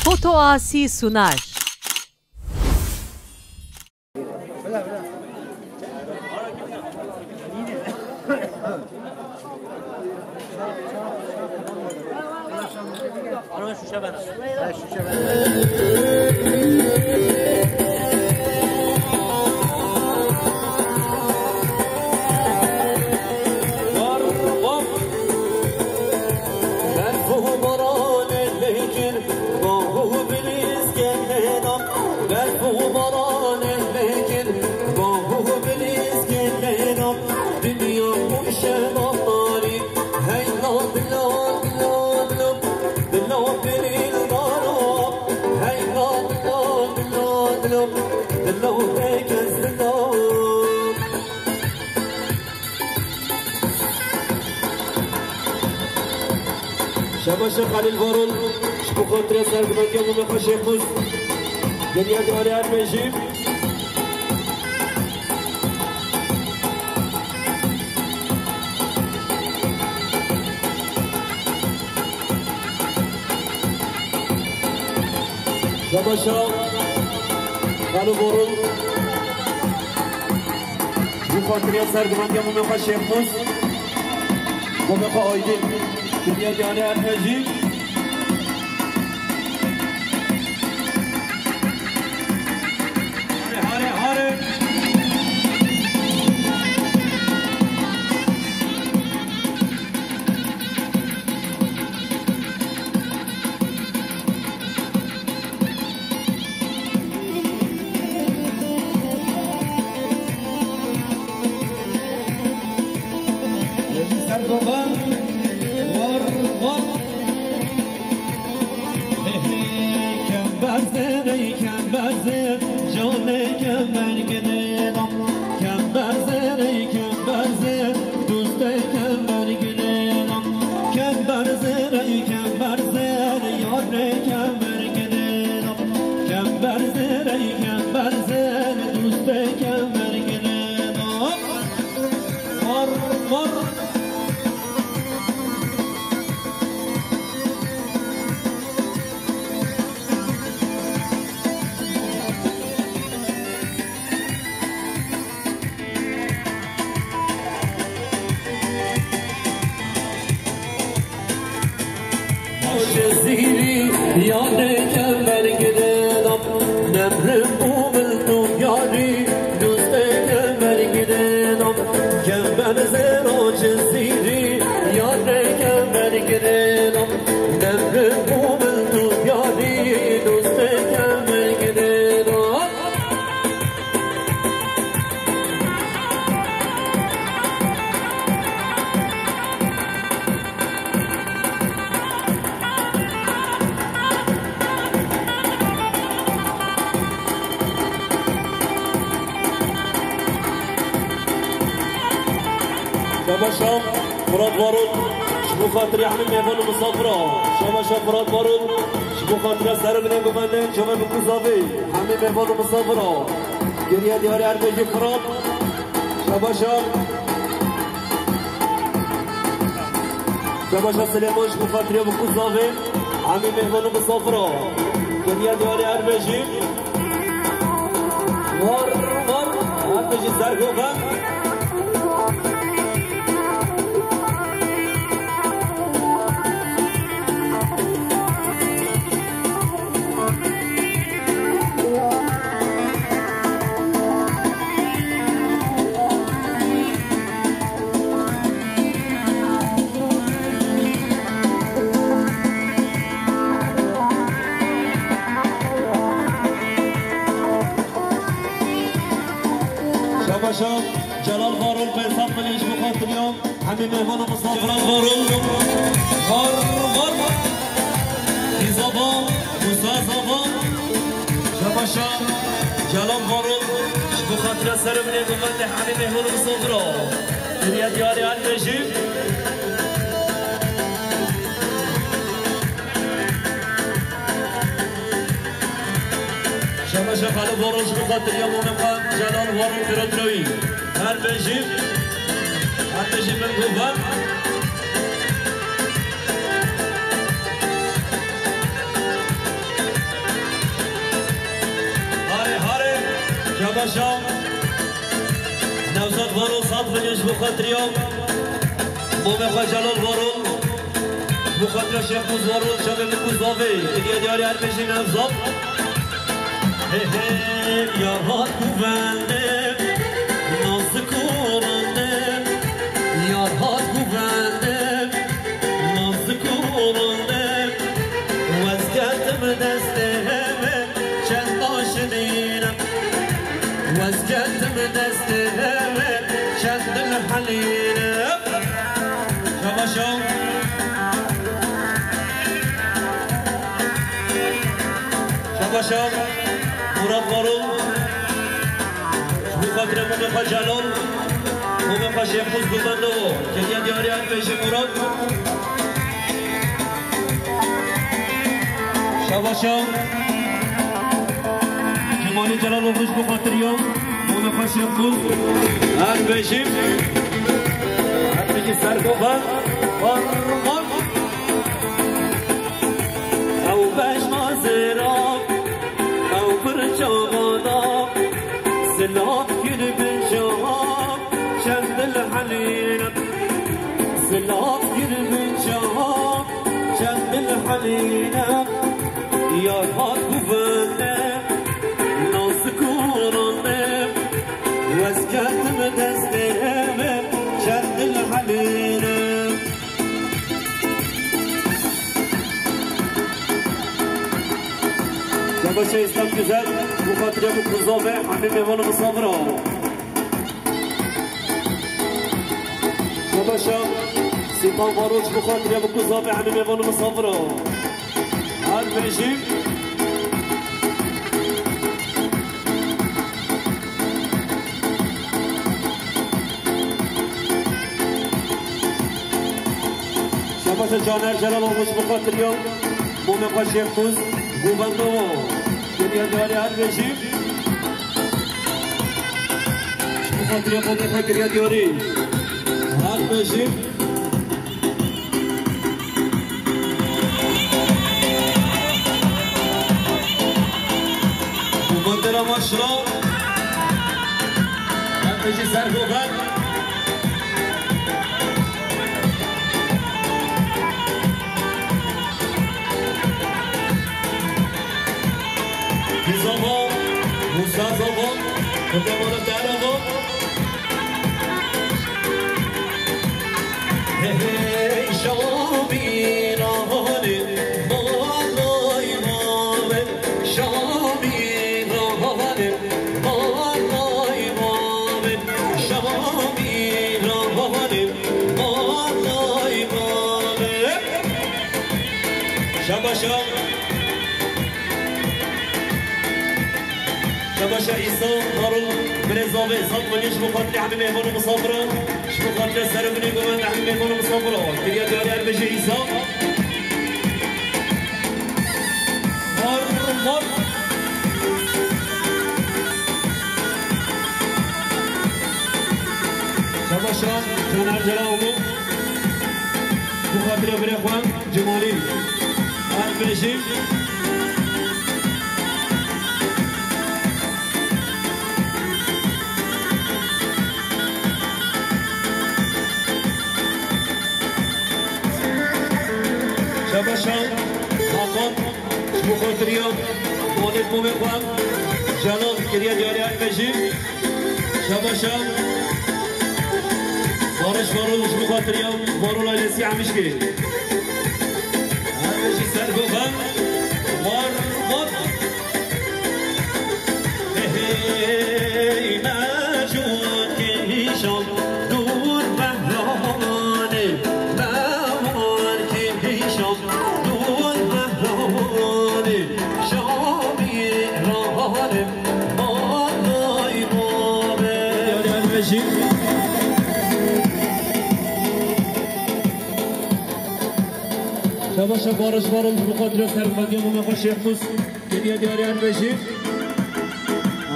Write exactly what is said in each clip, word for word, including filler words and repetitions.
Foto Asi sunar. Berf û baranê lê kir, gah û bilîzgê lê da. Berf û baranê lê kir, gah û bilîzgê lê da. Dinya bû şeva tarî, hey la dila, dila, dila. Dila bilîl dara, hey la dila, dila, dila. Dila pê kes dila. Şabaşa Xalil Varol, ji bo xatirê sergumantiya Mûmê xwe Şêxmûs. Geriya dîwarê her pêşî. Şabaşa Xalo Borun. Ji bo xatiriya sergumantiya Mûmê xwe Şêxmûs, Mûmê xwe Aydin. Geriya dîwarê her pêşî. Hare, hare, hare. Ser dovan, war, war. Hey, hey, kemberzin, ey kemberzin, canê kemerginê nam. Kemberzin, ey kemberzin, dustê kemerginê nam. Kemberzin, ey kemberzin, yarê kemerginê nam. Kemberzin, ey kemberzin, dustê kemerginê nam. Var, var. Cezîrî, yanê kemerginê nam, nemrim û miltû yarî, dustê kemerginê nam. Kemer zêra Cezîrî, yanê kemerginê nam, nemrim û miltû yarî, dustê kemerginê nam. Şabaşa Firat Varol, ji bo xatirê hemî mêvan û misafira. Şabaşa Firat Varol, ji bo xatira serê binê bibendin, çavê bi kuzavê hemî mêvan û misafira. Geriya dîwarê her pêşî Firat. Şabaşa. Şabaşa Silêman, ji bo xatiriya bi kuzavê hemî mêvan û misafira. Geriya dîwarê her pêşî. War, war. Her pêşî ser gogan. Şabaşa Celal Varol, Behzat Bilî ji bo xatiriya hemî mêvan û misafiran. Varol, var, var. Dîzaba, Musa Zaba. Şabaşa Celal Varol, ji bo xatira serê binê bibendê hemî mêvan û misafira. Geriya dîwarê her pêşî. Şabaşa Xalo Varol, ji bo xatiriya Mûmê xwe Celal Varol Pirotroyî. Her bêjî, her bêjî min govan. Şam, Nevzat Varol, sed milyon ji bo xatiriya mamê xwe Celal Varol, ji bo xatira Şêx Mûz Varol, çavê min ku zavê, hediye diyarî her bêjî Nevzat. He he, yar hat ku vendê, nazik û rindê, yar hat ku vendê, nazik û rindê, wez ketim destê wê. Çend şirîn e, wez ketim destê wê, çend dilhelîn e. Şabaşa. Şabaşa. Murat Varol. Ji bo xatirê Mûmê xwe Celal. Mûmê xwe Şêx Mûz Gulbendo. Kediye diyarî her bêjî Murat. Şabaşa. Cemalî Celal Oxuş bi xatiriya Mûmê xwe Şêx Mûz. Her bêjî. Her bêjî sergovan. Var, var. Ew bejna zêra, ew birca bada, silav kir binca, çend dilhelîne. Silav kir binca, çend dilhelîne, yar hat ku vende, nazik û rinde, wez ketim destê wê, çend dilhelîne. Şabaşa Îslam Güzel, bu xatirê bu kuzave, hemî mêvan û misafira. Şabaşa Sîpan Varoç, bu xatirê bu kuzave, hemî mêvan û misafira. Her bêjî. Şabaşa Caner Celal olmuş bu xatirê. Mûmê xwe Şêx Mûz, Guvendo. Kiriye diyarî her bêjî. Ji bo xatirê xwe, xwe kiriye diyarî. Her bêjî. Mubadera maşra. Her bêjî ser xwe. Kizava, Musa Zava, Kutê Mala Terava. Hey, hey, Şamî rahane, malay mame, Şamî rahane, malay mame, Şamî rahane, malay mame. Şabaşa. Şabaşa Îsa, Harun, Birêz Zavê, sed milyon ji bo xatirê hemî mêvan û misafiran, ji bo xatirê serê binê govend hemî mêvan û misafiran. Kiriye diyarî her bêjê Îsa. Mar, mar. Şabaşa, Caner Celal. Bu xatirê birê xwe Cemalî. Her bêjî. Şabaşa Hakan, ji bo xatiriya malê komê xwe Celal kiriye diyarî her bêjî. Şabaşa. Barış Varol ji bo xatiriya Varol ailesî Emişkê. Her bêjî ser goxan. Var, var. Hey, hey, mecûd kêşan, dûr behramanê, mewar kêşan, dûr behramanê, Şamî rahane. Şabaşa Barış Varol, ji bo xatira serhilmetiya Mûmê xwe Şêx Mûs kiriye diyarî her bêjî.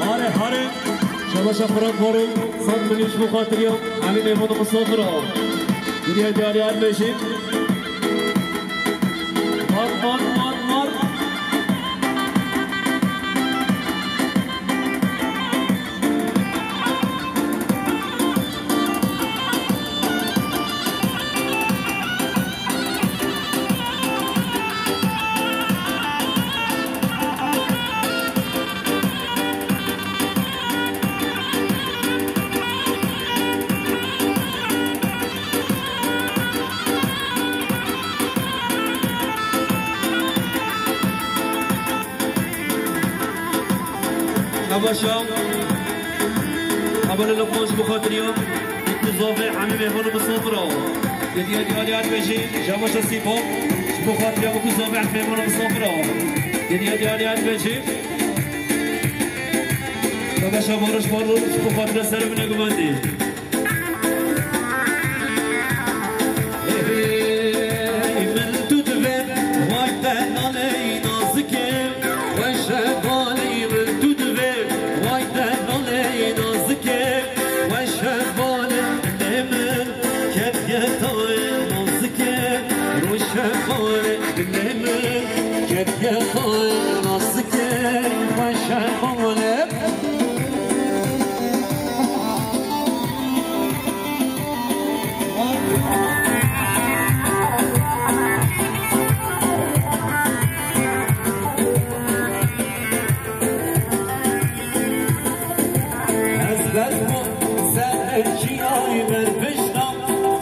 Hare, hare. Şabaşa Fırat Varol, sed milyon ji bo xatiriya hemî mêvan û misafira. Kiriye diyarî her bêjî. Mar, mar, mar, mar. Şabaşa. Hevalê Luqman ji bo xatiriya Bikûzavê hemî mêvan û misafira. Hediye diyarê her bêjî, Şabaşa Sîpo. Ji bo xatiriya Bikûzavê hemî mêvan û misafira. Hediye diyarê her bêjî. Şabaşa Baroş Baroş ji bo xatira ser û binê guvendî. Ey min tu divê, vay te nalê nazikê, weş e balê min tu divê, vay te nalê nazikê, weş e balê dilê min, ketiye tayê nazikê, roş e balê dilê min, ketiye tayê nazikê, weş e balê. Ez ber bûm serê çiyayê berpişta,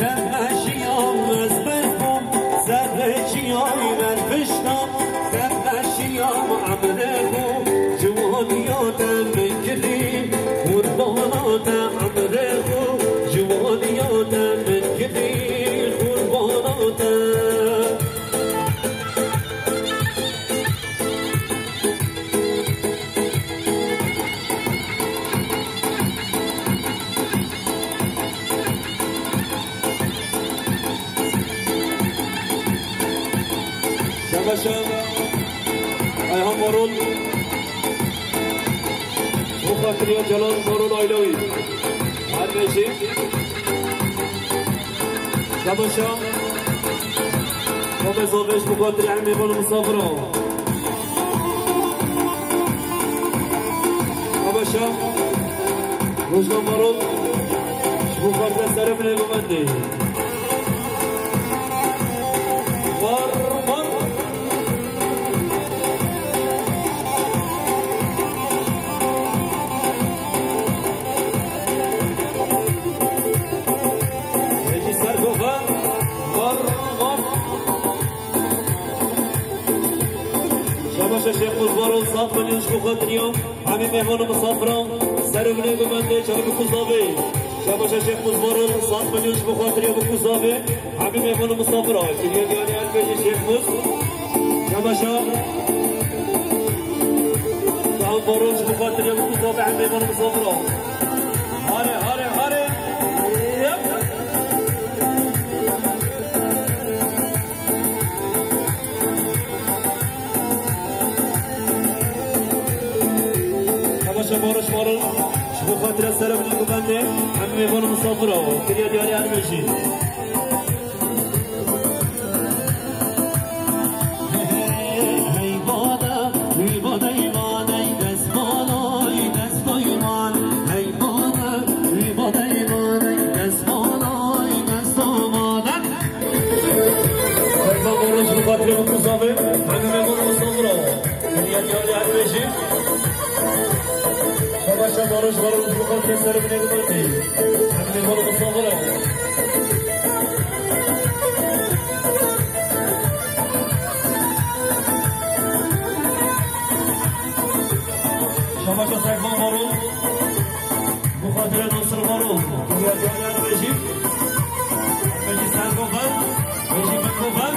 dem meşiyam ez ber bûm serê çiyayê berpişta. Dem meşiyam emrê xwe, ciwaniya te min kirî, qurbana te emrê xwe, ciwaniya te min kirî, qurbana te. Şabaşa Ayhan Marul. Bo xatiriya Celal Marul ailewî. Her bêjî. Şabaşa. Xwedê zor be ji bo xatiriya em mêvan û misafira. Şabaşa. Rojna Marul. Ji bo xatira serê min ê guvendê. Mar, mar. Êdî ser goxan. Mar, mar. Şabaşa Şêx Muzbarol, sed milyon ji bo xatiriya hemî mêvan û misafiran. Ser û binê guvendê çav Bikûzavê. Şabaşa Şêx Muzbarol, sed milyon ji bo xatiriya Bikûzavê. Hemî mêvan û misafira, kiriye diyarê her bêjî Şêx Muz. Şabaşa. Sağ ol, Baroş, bu xatirê Bikûzavê hemî mêvan û misafira. Hare, hare, hare. Yep. Şabaşa Baroş Marul, ji bo xatira serê min û guvendê, hemî mêvan û misafira. Kiriye diyarê her bêjî. Hey bade, wî badeyman, ey dest balay, dest dayman. Hey bade, wî badeyman, ey dest balay, dest damadan. Serkan Baroş, bu xatirê Bikûzavê, hemî mêvan û misafira. Hediye diyarê her bêjî. Şabaşa Baroş, Baroş, bu xatirê serê min ê guvendê. Hemî mêvan û misafira. Şabaşa Serkan Marul. Bu xatirê Nasir Marul. Diğer diğer bêjî. Bêjî Serkan Bey. Bêjî Beko Bey.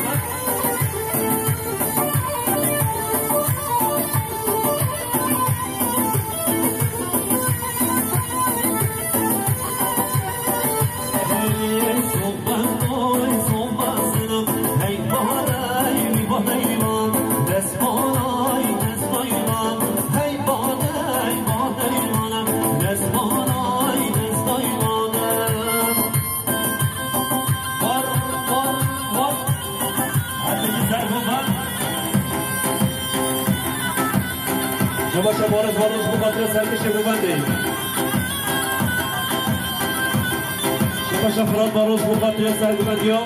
Şabaşa Baroş, Baroş, bu xatirê serkişê guvendê. Şabaşa Fırat Baroş, bu xatirê serguvendiya.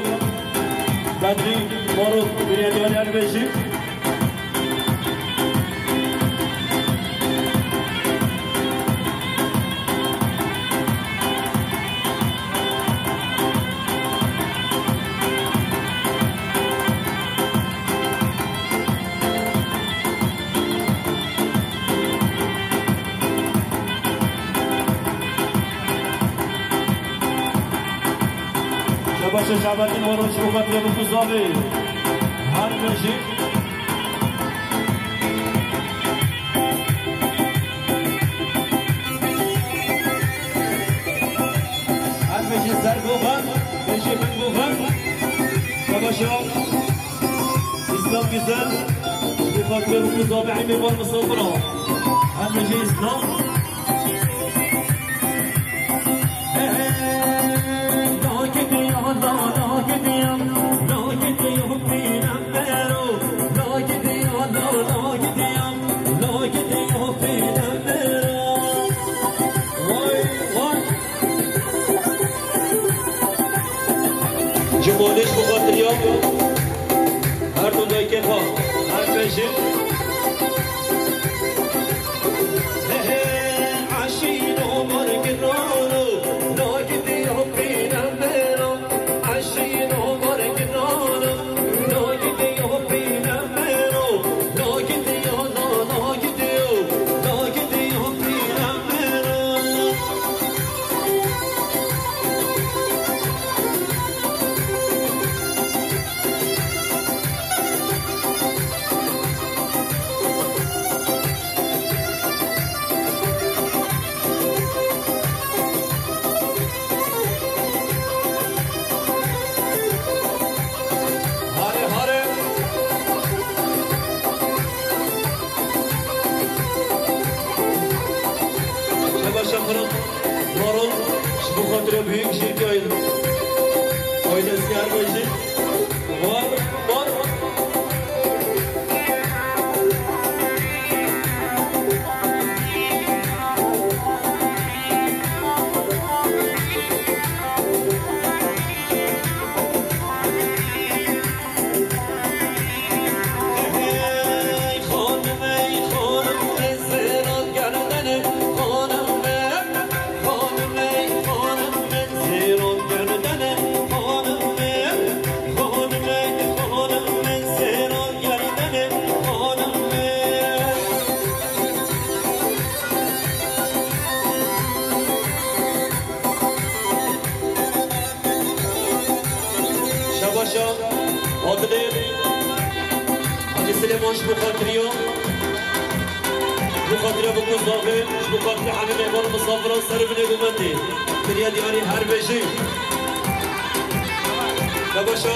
Bedrî Baroş, bir yerde yer beşik. Şabatî Moroç, Mukadre Bikuzavê. Her bêjî. Her bêjî ser govan, bêjî bin govan. Şabaşa. İslam Güzel. Mukadre Bikuzavê, Hemî Mor Misafira. Her bêjî İslam. Ciwanê ji bo xatiriya her du dayikê xwe, her pêşî. Hare, hare. Şebaşa Xurm, Marol, ji bo xatirê büyük jî ki aile. Ailesi her bêjî. Var, var. Şebaşa Adilê Hacî Silêman ji bo xatiriya, ji bo xatiriya Bikûz Davê, ji bo xatiriya hemî mêhman û misafiran ser binê gomendê kiriye diyarî her bêjî. Şebaşa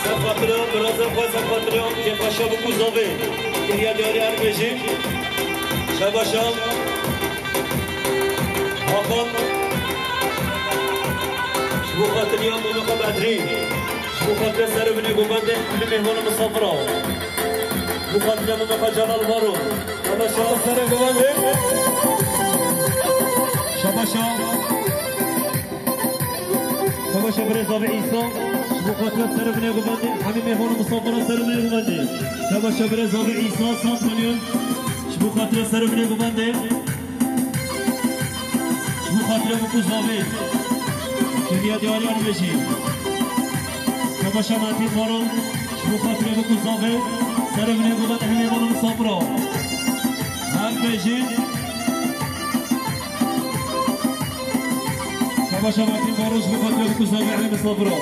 ser xatira birazên xwe, ser xatira kêfxweşiya Bikûz Davê kiriye diyarî her bêjî. Şebaşa Hakan. Ji bo xatiriya Mûmê xwe Bedrî. Ji bo xatira ser û binê gomendê hemî mêhman û misafira. Ji bo xatira Mûmê xwe Celal Baro. Şebaşa ser û gomendê. Şebaşa. Şebaşa birêz Davê Îsa. Ji bo xatira ser û binê gomendê hemî mêhman û misafira ser û binê gomendê. Şebaşa birêz Davê Îsa, San Antonio. Ji bo xatira ser û binê gomendê. Ji bo xatira Bikûz Davê. Kiriye diyarî her bêjî. Şebaşa Metîn Maro. Ji bo xatira Bikûz Davê. Ser û binê gomendê hemî mêhman û misafira. Her bêjî. Şebaşa Metîn Maro ji bo xatira Bikûz Davê hemî misafira.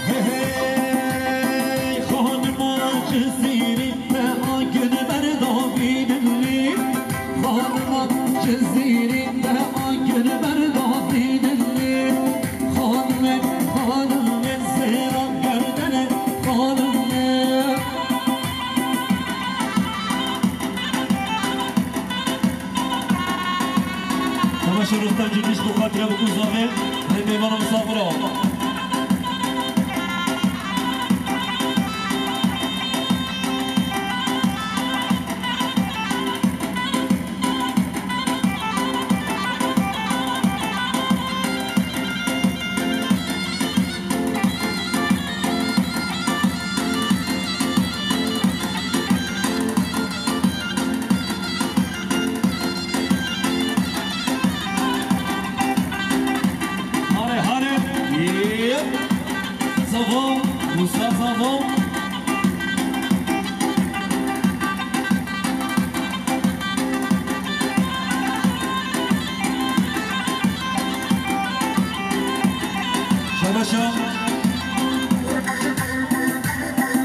Hey, hey, xanima Cizîrî te a gün berdavînî. Xanima Cizîrî te a gün berdavînî. Xanime, xanime, zêra gerdene, xanime. Temaşe Rustem Cîdiş bu xatire Bikûz Davê, hemî mêhman û misafira. Hare, hare.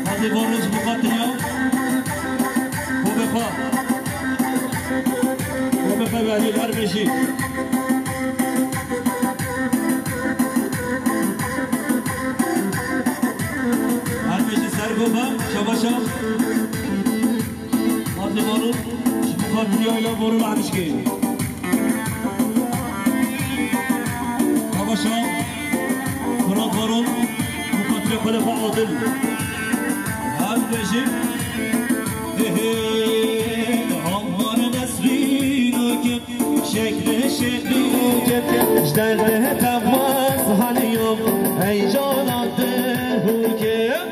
Hadi Barış bu katliam. Komepa. Komepa Behlül Erbeşi. Erbeşi Sergoba, Şabaşa. Hadi Barul, ji bo xatirî Ayla Barul Erişkê. Şabaşa, Fırat Barul, bu xatirî Xalifa Adil. Her beşi. He he, Aman Nesrîn û kim, şekli şekli û kim, ji derdê te waz haniyom, heycana dihû kim.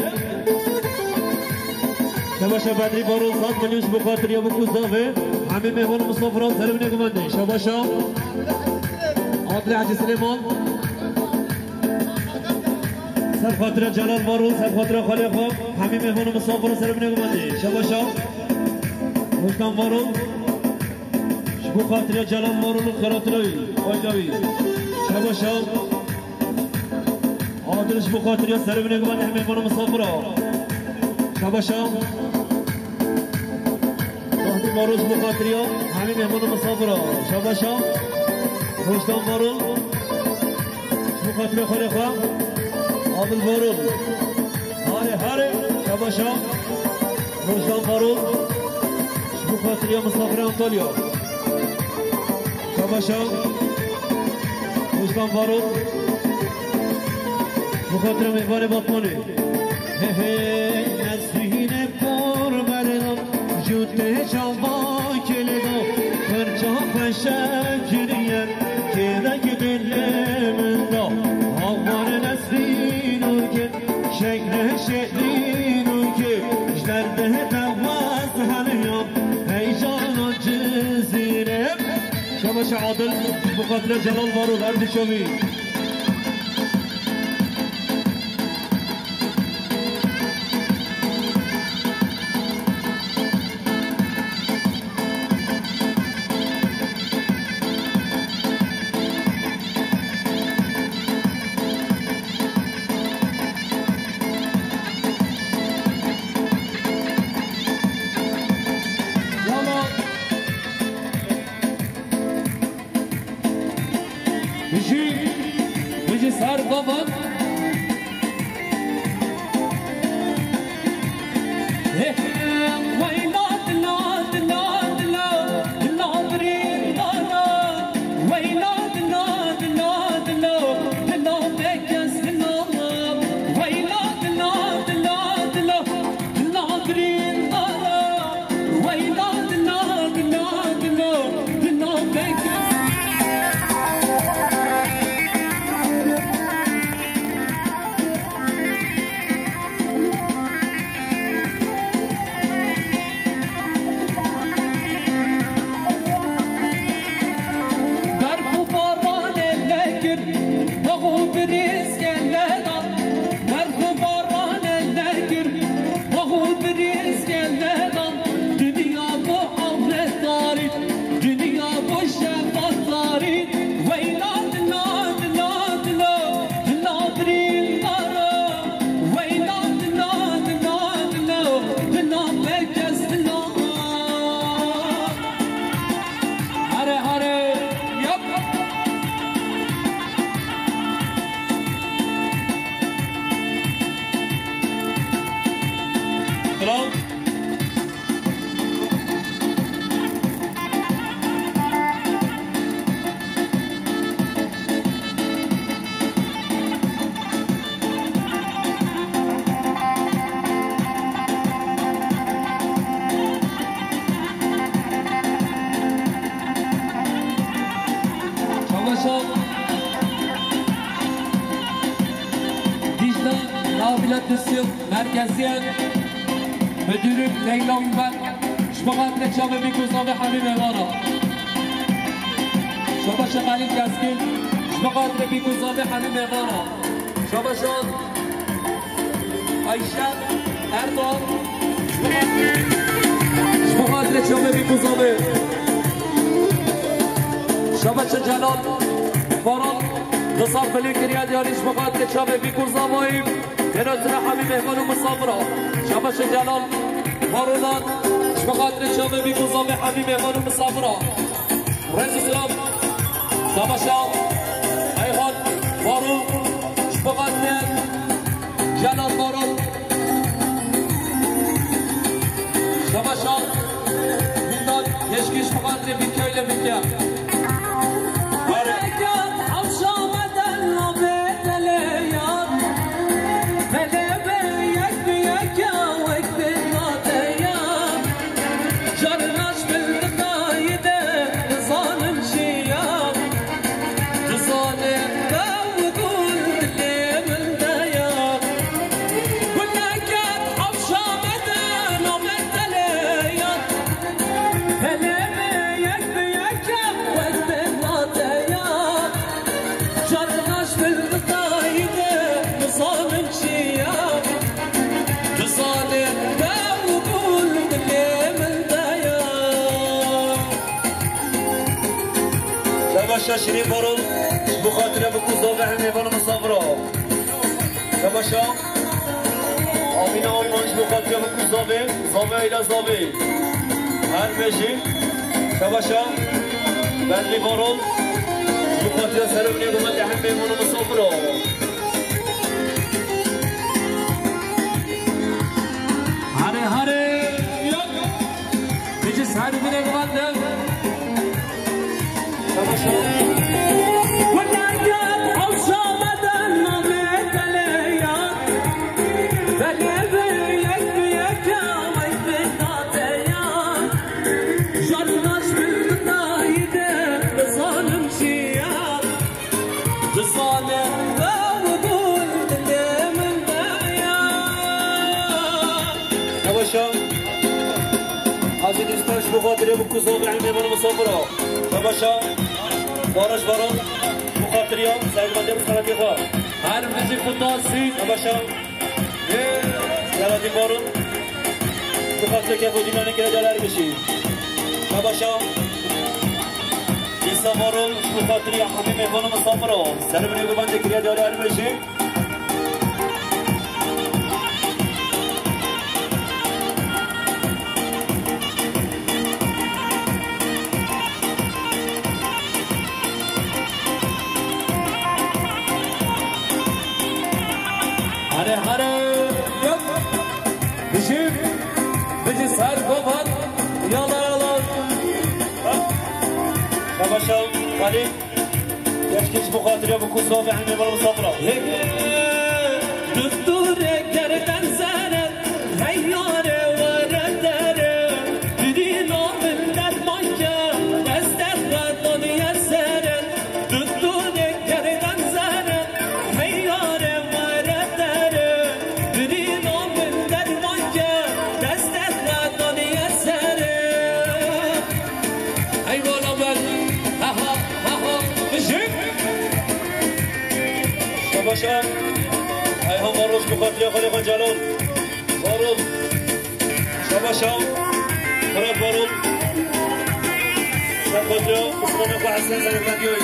Şabaşa Bedrî Barol, sed milyon ji bo xatir ya Bikû Zavê. Hemî mêvan û misafira ser binê gumendê. Şabaşa Adil Hacî Silêman. Ser xatira Celal Barol, ser xatira xalê xwe. Hemî mêvan û misafira ser binê gumendê. Şabaşa Rojdan Barol. Ji bo xatira Celal Barol û xeratira wî, aîla wî. Şabaşa. Adil ji bo xatiriya serê min ê guman hemê mano misafira. Şabaşa. Tahtî Maro ji bo xatiriya hemî mêmano misafira. Şabaşa. Rojdan Maro. Ji bo xatiriya xalê xwe. Adil Maro. Hare hare. Şabaşa. Rojdan Maro. Ji bo xatiriya misafira Antalya. Şabaşa. Rojdan Barol. Bi xatirê mêvanê Batmanê. He he, Nesrînê por berdan, jûtê çava kêlê da, xirça xweşe kiriye, kêlek dilê min da. Hawan Nesrîn û kê, şekle şeklîn û kê, ji derdê te waz heliya, heyjana Cizîrê. Şabaşa Adil, bi xatira Celal Varol, her du çavî. Yala. Bijî, bijî ser bavan. Hey, weyla dila, dila, dila, dila birîndara. Weyla dila, dila, dila, dila pekes dila. Weyla dila, dila, dila, dila birîndara. Weyla dina, dina, dina, dina pek. Berf û baranê nekir, bax û birîskê nedan. Berf û baranê nekir, bax û birîskê nedan. Dinya bo ewre tarî, dinya bo şeva tarî. Weyla dina, dina, dina, dina birîndara. Weyla dina, dina, dina, dina pekes dina. Hare, hare, yap. Bravo. Çamaşan. Dicle, Navile Dustil, Merkeziyen, Müdürüm Leyla Ünver, ji bo xatirê çavê Bîk û Zavê hemî mêvana. Şabaşa Xalîl Keskin, ji bo xatirê Bîk û Zavê hemî mêvana. Şabaşa Ayşe Erdoğan, ji bo xatirê çavê Bîk û Zavê. Şabaşa Celal Baran, Di sal xwelê kiriye diyarî ji bo xatirê çavê bîk û zavayî. Têno tine hemî mêhman û misafira. Şabaşê Celal Varolan ji bo xatirê çavê bîk û zavê hemî mêhman û misafira. Rêz û silam. Şabaşa Eyhan Varol ji bo xatirê Celal Varol. Şabaşa Vildan Keşkiş bi xatirê Bîrkewî lê bike. Bereket hewşa me de navê teleyan. Telê be yek bi yek ya wek bi nateyan. Carna ji bil didayî de nizanim çi ya. Dizane dew û gul dilê min de ya. Guleket hewşa me de navê teleyan. Telê me yek bi yek e wek bi nateyan. Carna ji bil didayî de nizanim çi ya. Dizane dew û gul dilê min de ya. Şabaşa Şirîn Varol, ji bo xatire bik û zavê hemê mêvan û misafira. Şabaşa Amîna Oyman, ji bo xatire bik û zavê, zavê Eyla zavê. Her bêjî. Şabaşa Bedrî Varol, ji bo xatire serê binê gumetê hemê mêvan û misafira. Hare hare, yok. Bici sar bine gumandım. Şabaşa. Welaket hewşa me de navê teleyan. Telê be yek bi yek ya wek bi nateyan. Carna ji bil didayî de nizanim çi ya. Dizane dew û gul dilê min de ya. Şabaşa Ezîz Dîstan, ji bo xatirê bik û zavê hemê mêvan û misafira. Şabaşa Baraj Baran, ji bo xatiriya serhildê û sanatê xwe. Her bijî Xuda Ezîz. Şabaşa Selahattin Varol, ji bo xatirê kef û dîlanê kire diyar her bijî. Şabaşa Îsa Varol, ji bo xatiriya hemî mêvan û misafira. Serê binê gumetê kire diyar her bijî. Hare hare, yok. Bijim, biji ser kovan, yala yala. Şabaşa Halî, keşkî ji bo xatiriya bik û zavê hemê mêvan û misafira. Hege, dutûre gerden zere, hey yare were dere, birîna min derman ke, destê xwe daniye sere. Dutûre gerden zere, hey yare were dere, birîna min derman ke, destê xwe daniye sere. Hey wala ben, ha ha, ha ha, bijim. Şabaşa, Ayhan Varol, ji bo xatiriya xalê xwe Celal Varol. Şabaşa, Fırat Varol. Şabaşa, Osman Ebu Hasan, Zeynep Madiyoy.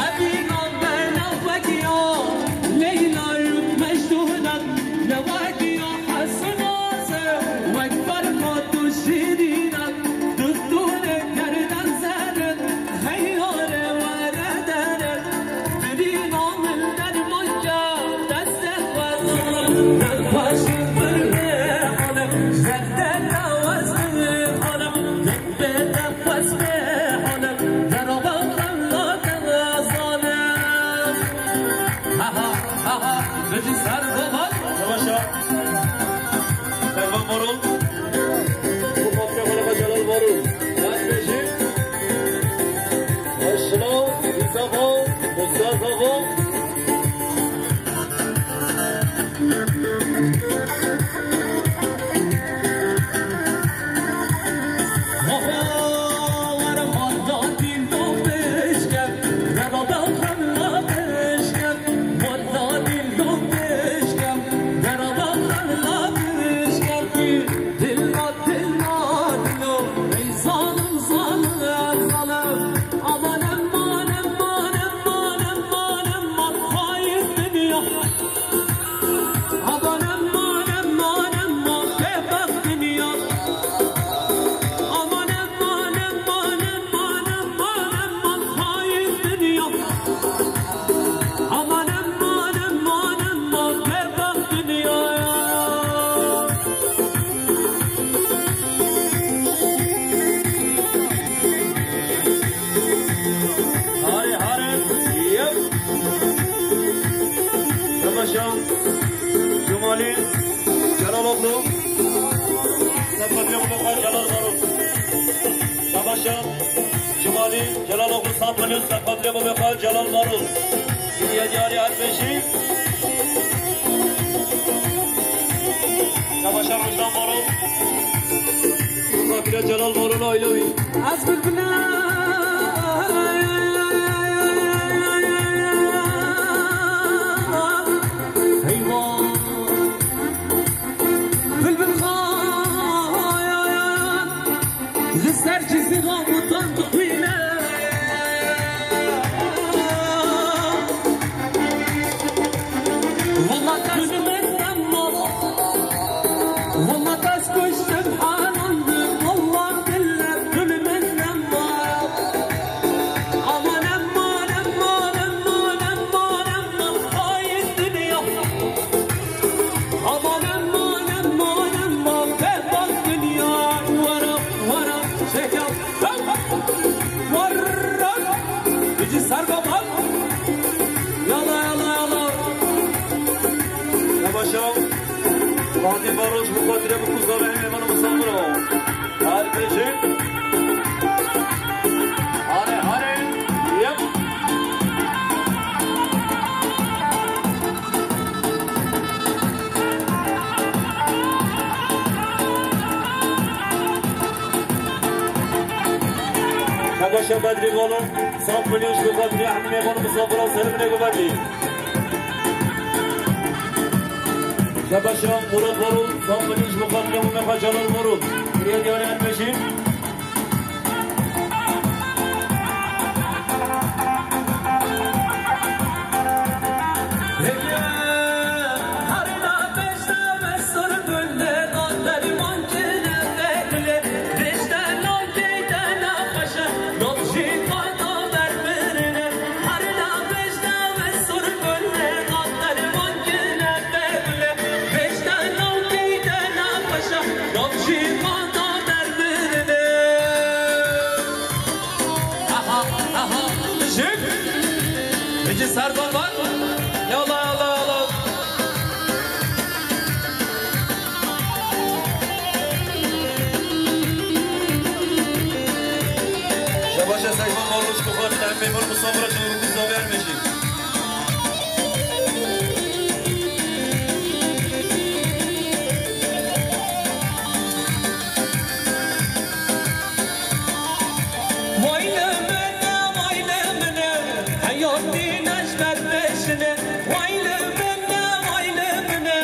Evîna bena wekiya Leyla û Mecnûnan, ne wekiya Hesnase, wek Ferhat û Şîrînan. Dutûre gerden zerin, hey yare were derin. Birîna min derman ke, destê xwe nexweşî birê hale, zerde dewez bê hale, bê dewez bê hale, dera bexen la dera zale. Ha ha, ha ha, biji ser baba. Şabaşa. Servan Varol. Bu hafta bana Celal Varol. Yaz Bejim. Başla. Mustafa. Mustafa. Cumali Celaloglu. Sefkatiye Mustafa Celal Maruf. Şabaşa Cumali Celaloglu Sampanyos. Sefkatiye Mustafa Celal Maruf. Yedi yarı her beşi. Şabaşa Rojdan Maruf. Sefkatiye Celal Maruf, I love you. Ez bilbila heywan. Bilbil xayan li ser cizî xamutan dixwîne. Wela tu li min nema. Wela ez kuştim helandim. Wela billa tu li min nema. Aman aman aman aman aman aman. Ay dinya. Aman aman aman aman, berbat dinya. Wara wara şeker. Wara. Bici ser baba. Yala yala yala. Yavaş yavaş. Fatih Baroş bu kadre bu kuzlara hem hemen mısafir o. Her beşi. Hare hare. Yep. Şabaşa Bedrî Balon, saf milyon şu Bedrî Ehmedê Balon, misafir o, selimine güvenli. Şabaşa Murat Balon, saf milyon şu Bedrî Ehmedê Balon, Celal Balon. Buraya diyor elmeşin. Aha, aha, jik. Bici ser baba. Yala, yala, yala. Şabaşa Seyfan Marluş Kuxar, Seyfan Marluş Kuxar, Seyfan Marluş Kuxar. Vay li min e, vay li min e, heyatî ne ji ber pêşine. Vay li min e, vay li min e,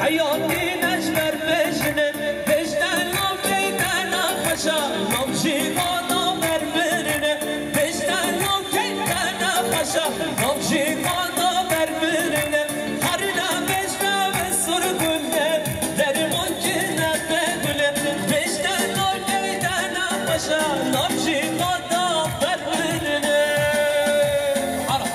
heyatî ne ji ber pêşine. Pêşte navkê te nexweşa, nav jî vana ber birine. Pêşte navkê te nexweşa, nav jî vana ber birine. Harîna pêşte ve sur gule, derman kine te gule. Pêşte navkê te nexweşa, nav jî vana ber birine. Ara.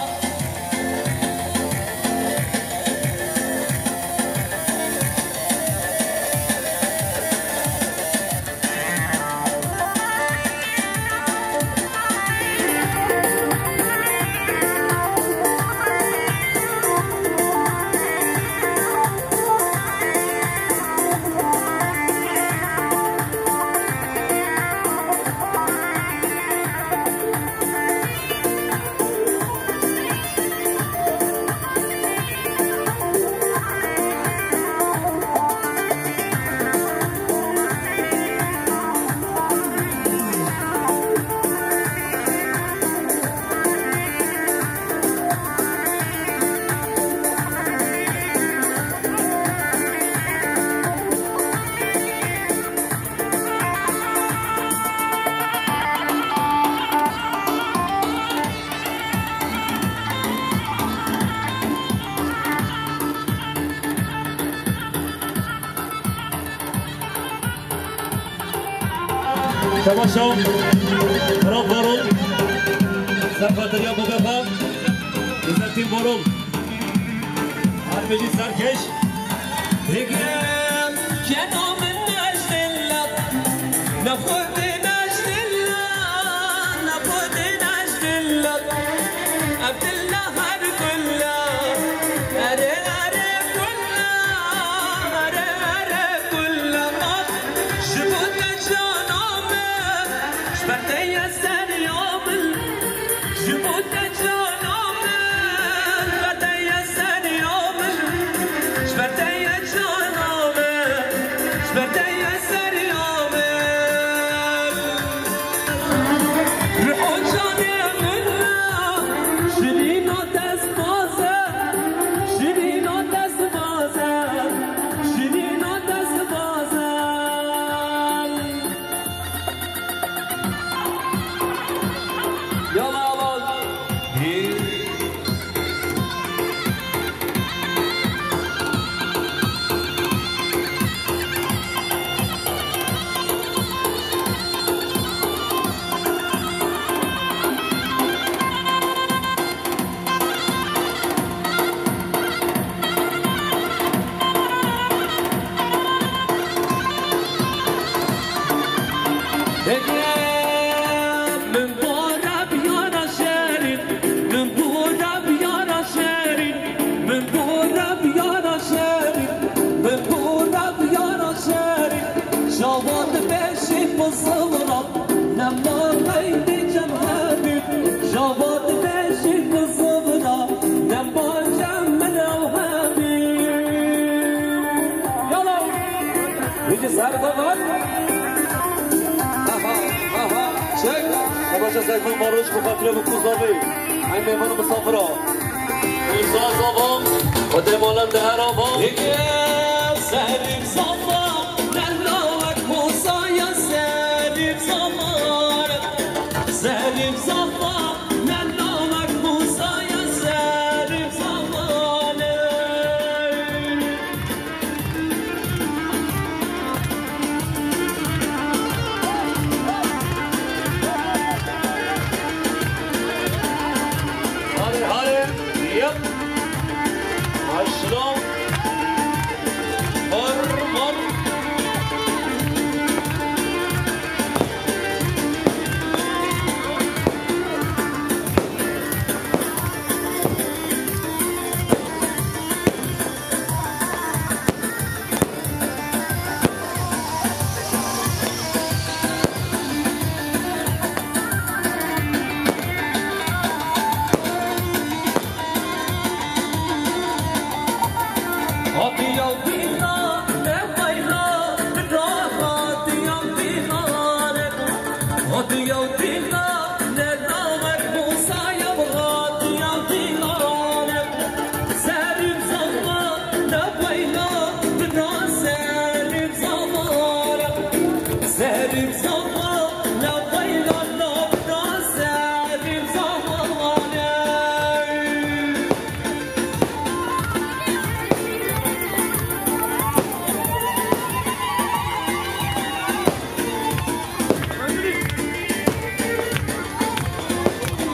Şabaşa Murat Varol, Serfatiriya Mugefa, İzzettin Varol, Armeci Serkeş, Hikmet. Keno min nejdilla, nexwedî nejdilla, nexwedî nejdilla. Evdilla her kulla, erê, erê, Seriya min, ji bo te cana min, ji ber te ye seriya min, ji ber te ye cana min, ji ber te ye seriya min. Ruh û canê min, şirîna destbaze, şirîna destbaze, şirîna destbaze. Yala, yala. Heke min bora biyara şerîn, min bora biyara şerîn, min bora biyara şerîn, min bora biyara şerîn. Şavat beşî bi zivra, nema qeydê cem hebî. Şavat beşî bi zivra, nema cem min ew hebî. Yala! Peki, ser zaman. Aha, aha, çek. Savaşa Seyful Maruş, bu katile bu kuzavi. Ay meyvanı misafira. Kuza zaman, o demolan de her hava. Peki, Serif zaman, Lella wek Musaya Serif zaman. Serif zaman, Lella wek Musaya Serif zaman. Hadi, hadi. Yep. Başla. Var, var.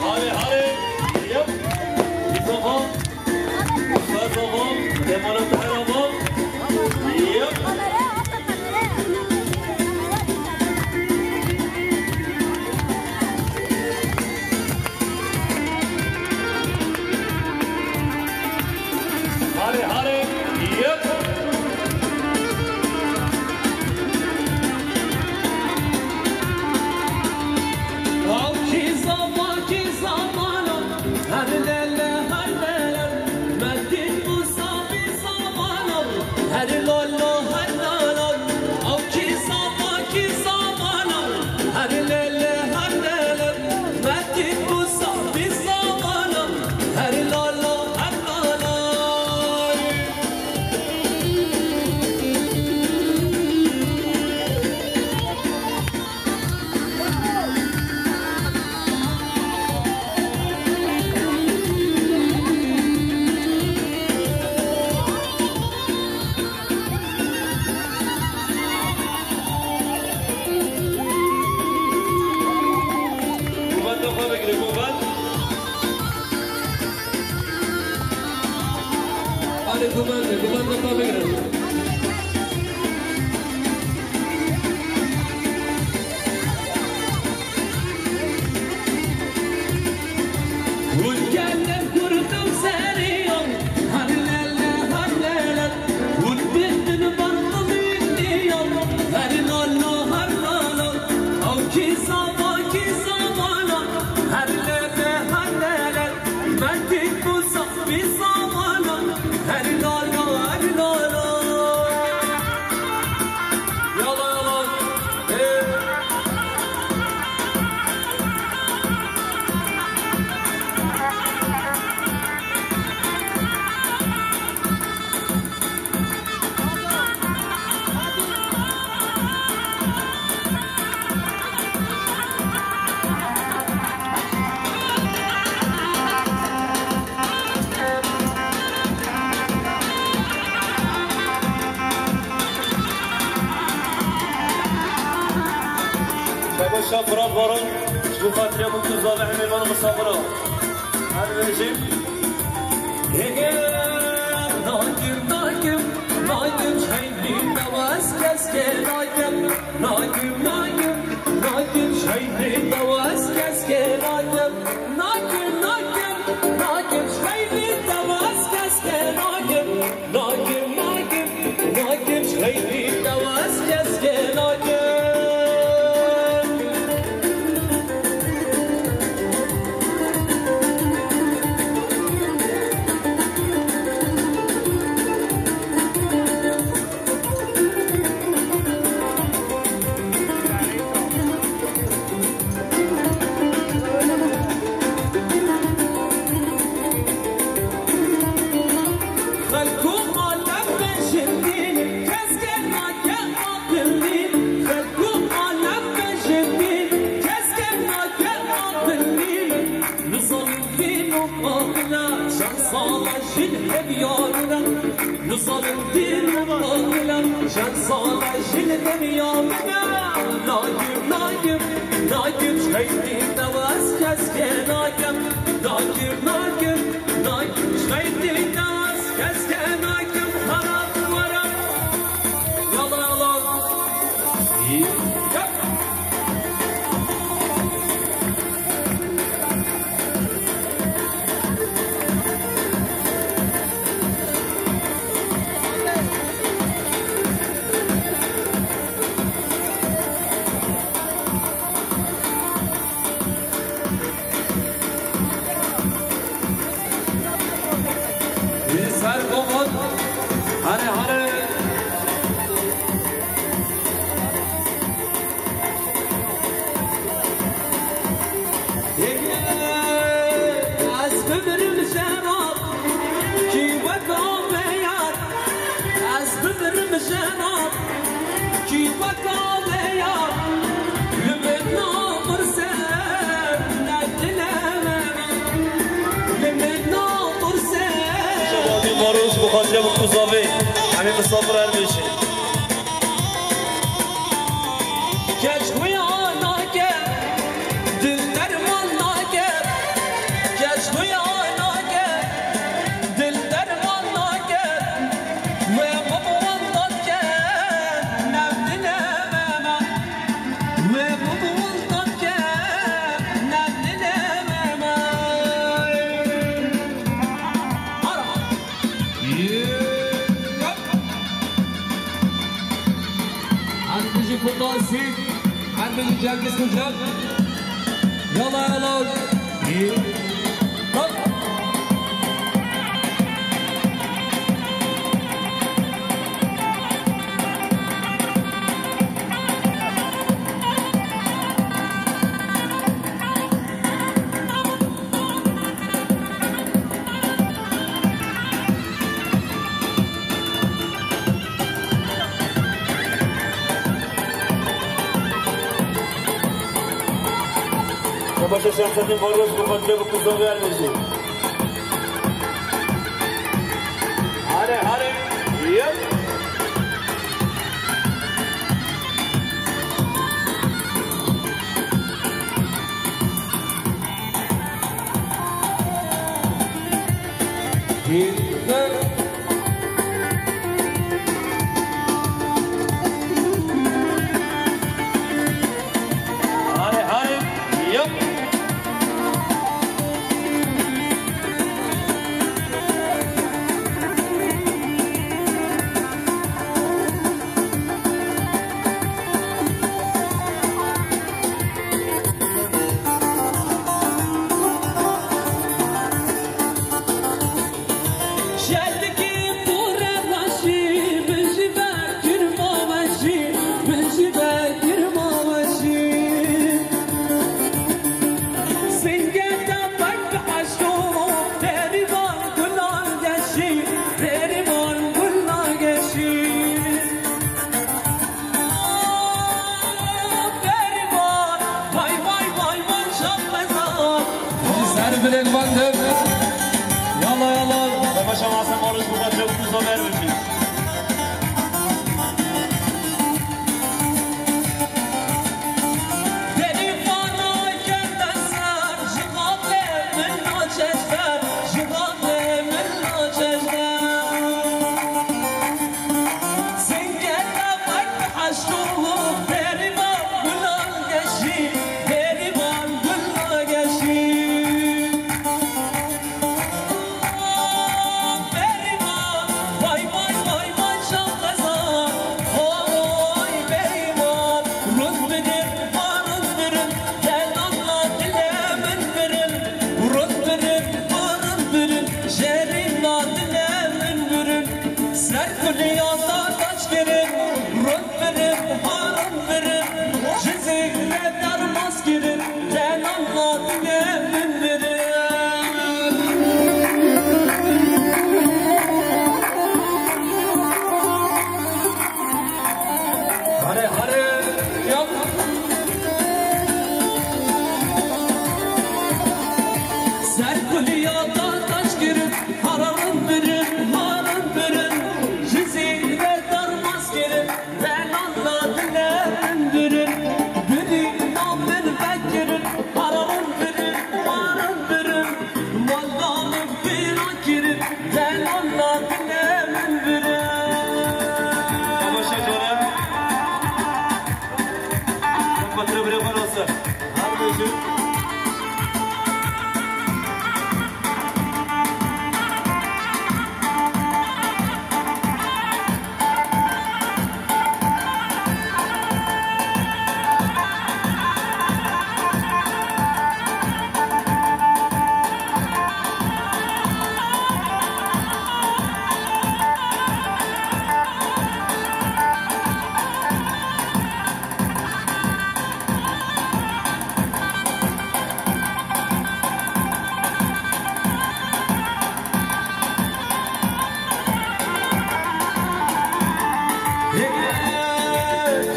Hadi, hadi. Yap. Mustafa. Mustafa. Demola Kahraman. Yap. Hare, hare, yep. Ew kî zaman, kî zaman, her lele, her lele, me dît wisa vî zaman, her lolo, her lolo, ew kî zaman, kî zaman, her lele, her lele, me dît wisa vî zaman, her lolo, her lolo. Kubat kafa bekle, kubat. Hadi kubat, kubat kafa bekle. Hûn gelek kurdim seriyan, her lele, her lele. Hûn bindin ber min diyan, her lala, her lala. Ew kî zava, kî zava. Fırat Baron, ji bo xatirê Mukuz Dave, mêvanê misafira. Her bêjim. Hege, nakim, nakim, nakim, şeynî dawaz keske nakim. Nakim, nakim, nakim, şeynî dawaz keske nakim. Nakim, nakim, nakim, şeynî dawaz keske nakim. Nakim, nakim, nakim, şeynî dawaz keske nakim. Xelk û alem bêjin dîn, keske nake aqil dîn. Xelk û alem bêjin dîn, keske nake aqil dîn. Nizanim dîn û aqila, çend sala jin heviyarine. Nizanim dîn û aqila, çend sala jin heviyarine. Nakim, nakim, nakim, şeynî dawaz keske nakim. Nakim, nakim, nakim, şeynî dawaz keske nakim. Haram, haram. Yala, yala. Yep. Ji ser Boxot, hare hare. Ez bimirim jera, kî weka me yar. Ez bimirim jera, kî weka me yar. Li min napirse, ne dile me, li min napirse. Şevadî Maroz, bi xatirê Mukuz Dave, hemî misafir her bêjin. Keç xuya nake, dil derman nake. Keç xuya nake, dil derman nake. Wê bibwelta ke, nav dile me ma. Wê bibwelta ke, nav dile me ma. Ara. Her bijî Furkan Sîk, her bijî Cengiz Kucak. Yala, yala. Babaşa Şemsettin Barbaros, bu xatirê Mukuz Dave her bêjin. Hare, hare. Yep. Hare, hare. Yep. Şeldikî qûre weşî, min jî vekir ma weşî, min jî vekir ma weşî. Singeta pek eşko, berivan gulan geşî, berivan gulan geşî. Berivan, vay, vay, vay, vay, şahmezan. Ser bilên van dev. Yalla, yalla. Babaşa Hasan Barış bu kadar çabuk uzaver verdi. Beni Hare hare yap. Ser kuliya da taş kirin, hararin birin, harin birin, ji zî ve darmaz kirin. Belanda dilerim birin, biri navin vekirin, hararin birin, harin birin, maldanı bira kirin, belanda dilerim birin. Temaşa canım. Bak, batırı bire bana olsun. Hadi buyurun.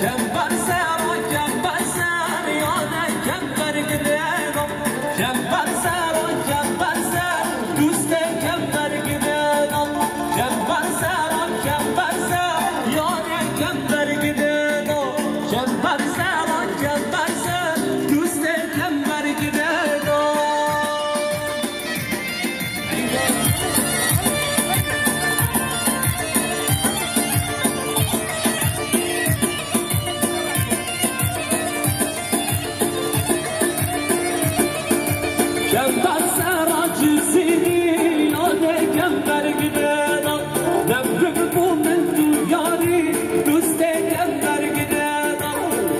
Kember ser, kember ser, yane kember gideno. Kember ser, kember ser, dustê kember gideno. Kember ser, kember ser, yane kember gideno. Kember ser, kember ser, dustê kember gideno. Kember sera cizîrî, yadê kember gidena. Nemrim bû min tu yarî, dustê kember gidena.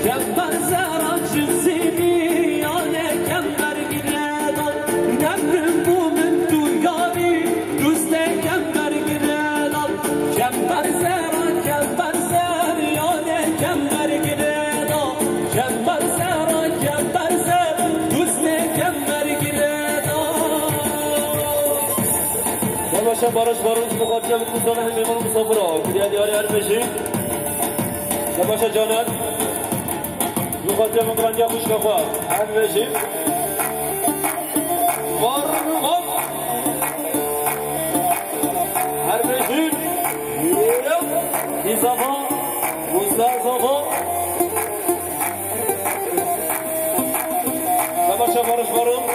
Kember sera cizîrî, yadê kember gidena. Nemrim bû min tu yarî, dustê kember gidena. Kember sera, kember ser, yadê kember gidena. Kember sera, kember ser, dustê kember gidena. Temaşa Barış Barış, bu xatirê bi kuzdan hemî mêvan misafir a. Kiriya diyarê her beşî. Temaşa Caner. Yuxarıya min girandiya xwişka xwe. Her beşî. Var, var. Her beşî. Yep. Îzafa. Usta Zafa. Temaşa Barış Barış.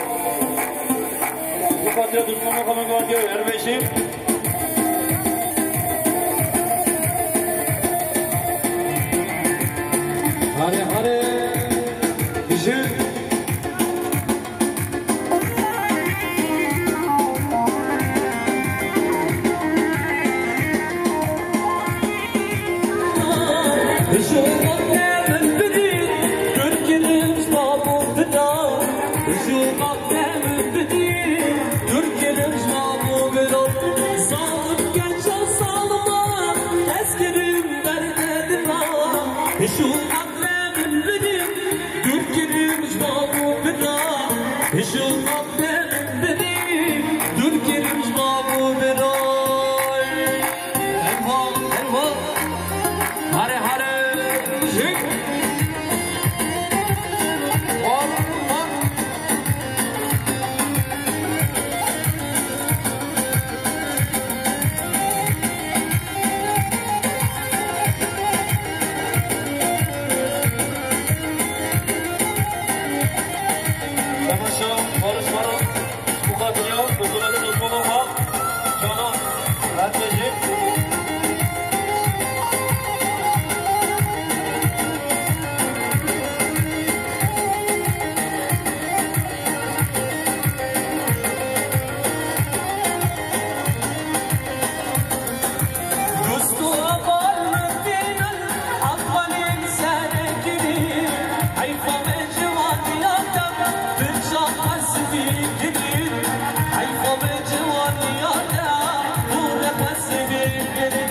Yuxarıya düşmanı xwe min girandiya her beşî. Hare hare, bijin. Bijin, min bidî, Tirkî limc babû bida. Bijin, Demim bidî, Tirkî limc babû bira. Zalim genca zalima, ez kirim derdê dila. Hişû demim bidî, Tirkî limc babû bira. Hişû demim bidî, Tirkî limc babû bira. Elma, elma. Hare, hare. Jik. Hop, hop. Temaşa, barış, barış. Bu kadar ya, bu kadar da tutma baba. Canan, Fatmacığım. Dostu abar min tênin, Afganên serekirî. Heyfa me ciwaniya te, tu çaqa sivî kirî. Heyfa me ciwaniya te, tu repe sivî kirî.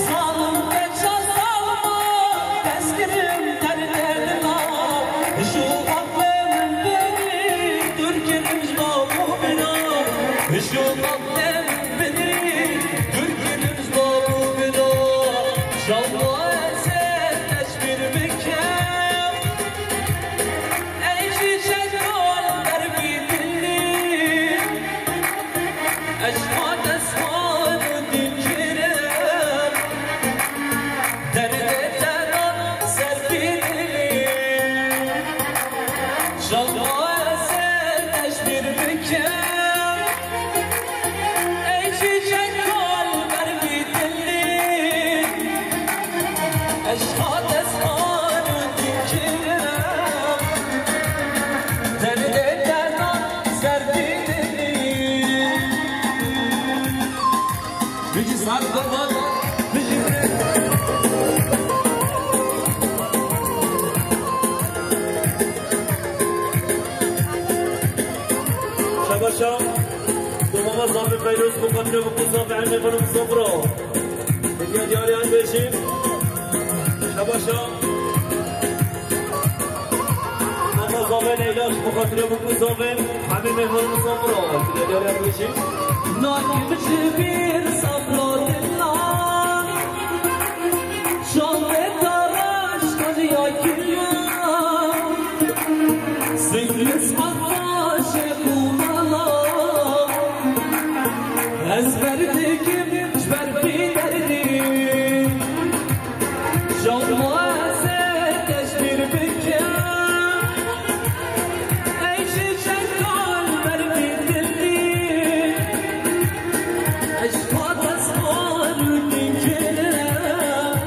Zalim te ça zalima, ez kirim derdê dila. Hişû Rabê min bêrî, Bijî sar qurban, bijî. Şebaşa, domama zafê Peyroz, bu katile bu kul zafê Emre Hanım Sofra. Hediye diyarı en beşi. Şebaşa. Mama zafê Leyla, bu katile bu kul zafê. Hemî mêvanê sofra, dilê diyarê bêjî. Nakî min ji bîr sofra dina. Şandê taraş tariya kiriya. Singlis akbaşê kumala. Ez ber dikim ji ber bî derdî. Şewma ez ê te ji bîr bikim. Ey ji çekan ber bî dilî. Eşqa destvan û dikirim.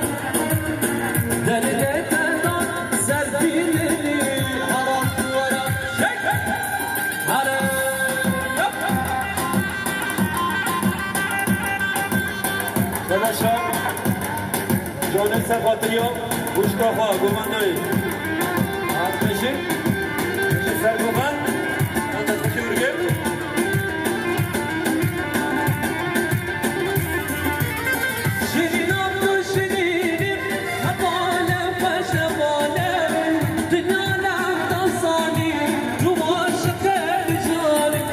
Derdê te da ser dilî. Hara duvara. Şek. Hara. Şebaşa, canê ser xatiriya wişka xwe, gomandoyê. Hat bêjin, bêjin ser goman, hata Tirkiyê bigê. Şirîna tu şirînî, hevalê xwe şevalê, dinya lem da zanî, tu aşiqê dijanî.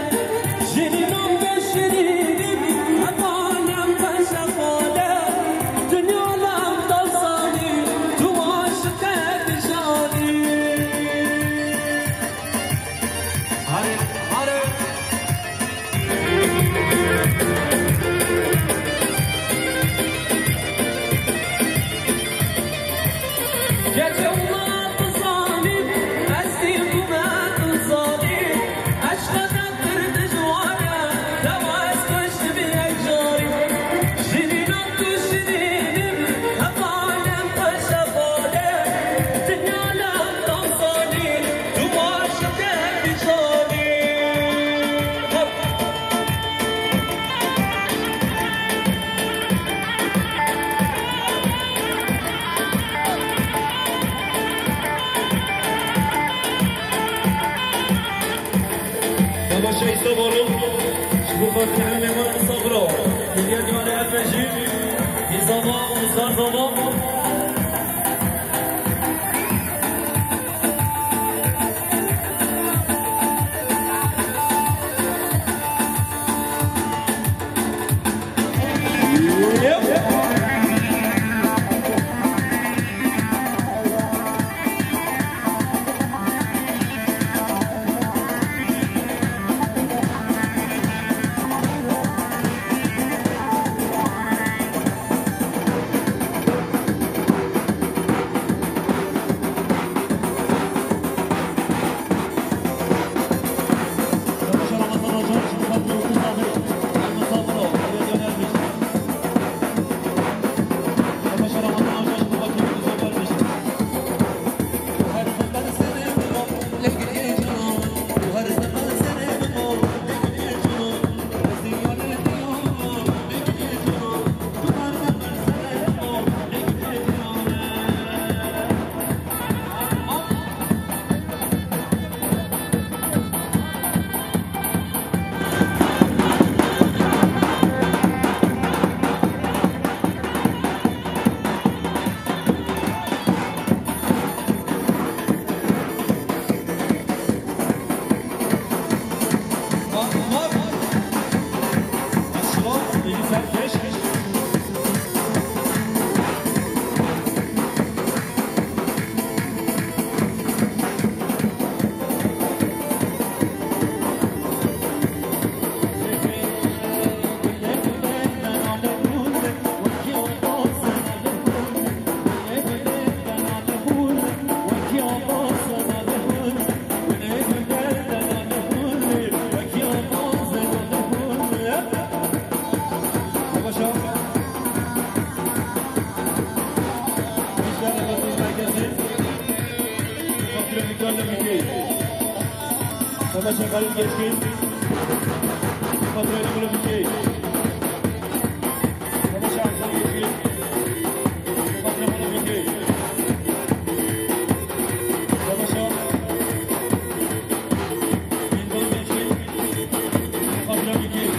Temaşa Îstanbul'u, ji bo xatirê hemî mêvan misafiro. Hediye diyarê her beşî. Îsava, Musar Zava. Şefalik Geçkin. Fatih Emre Bükey. Savaş Ersan Geçkin. Fatih Emre Bükey. Savaş Ersan Geçkin. Fatih Emre Bükey.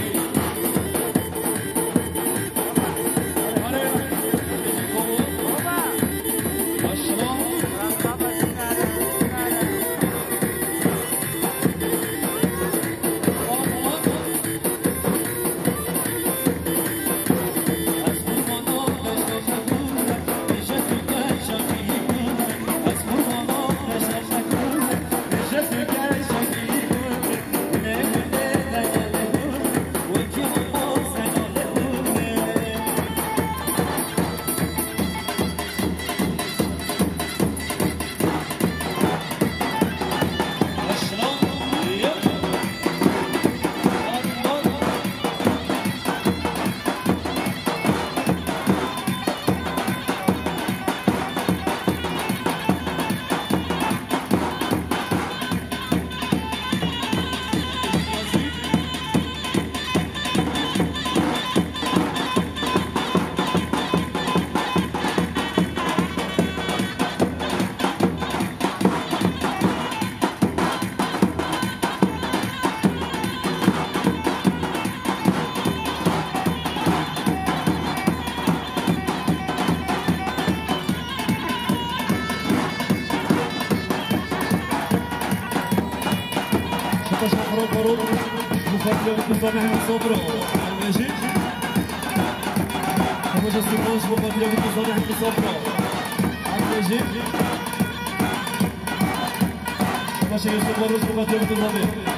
Şepeşa Xro Xro, Muxatilê Kurdistan Ehmed Sabra, Elmejî. Şepeşa Sîmans, Muxatilê Kurdistan Ehmed Sabra, Elmejî. Şepeşa Yusuf Barış, Muxatilê Kurdistan.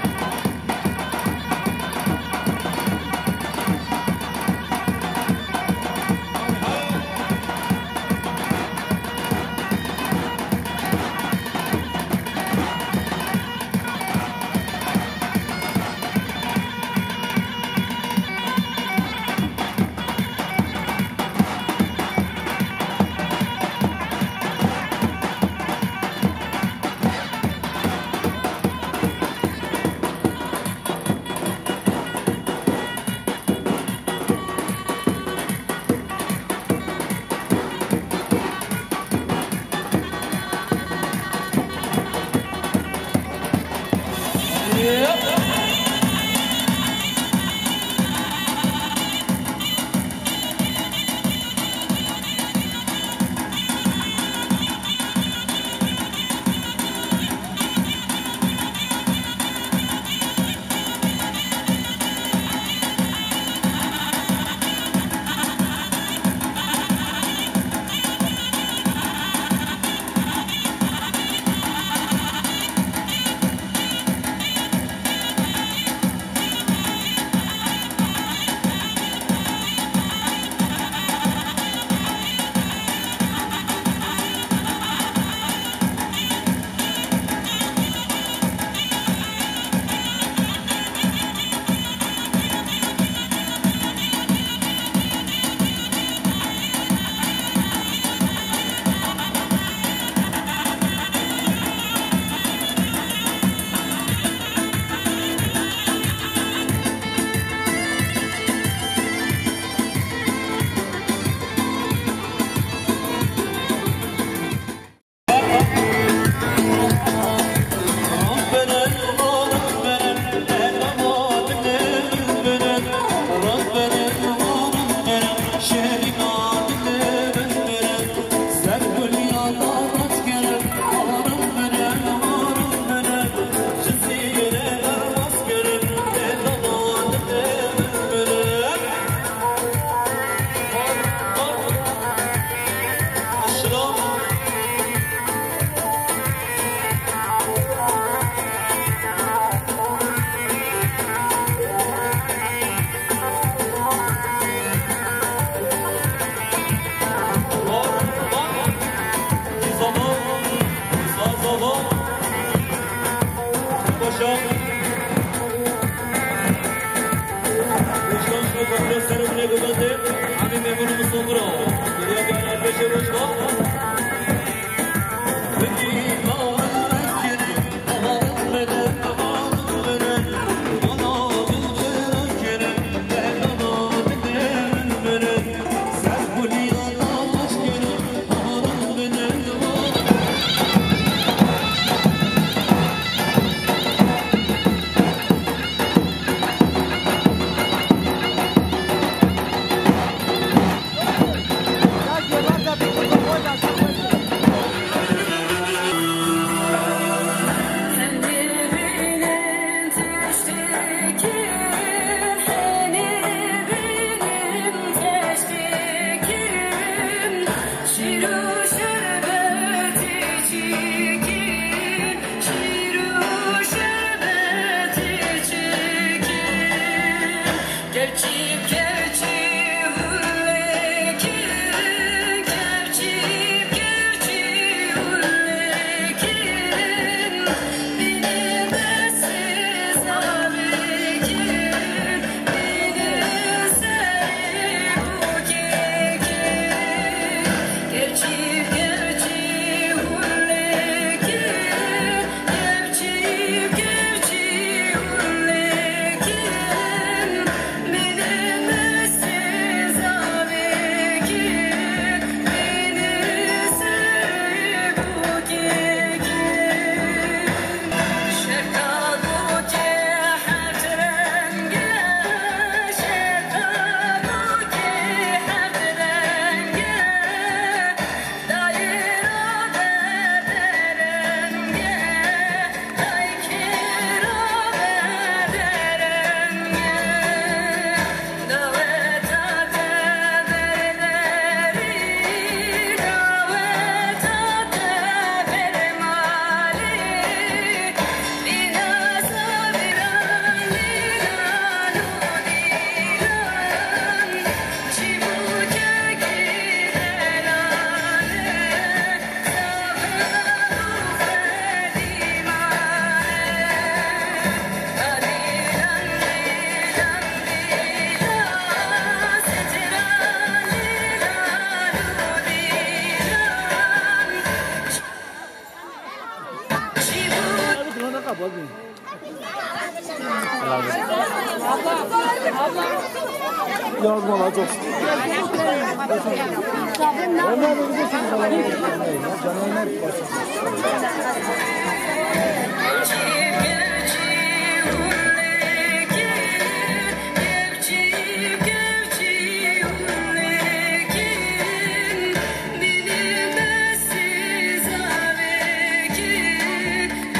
Yardım alacağız.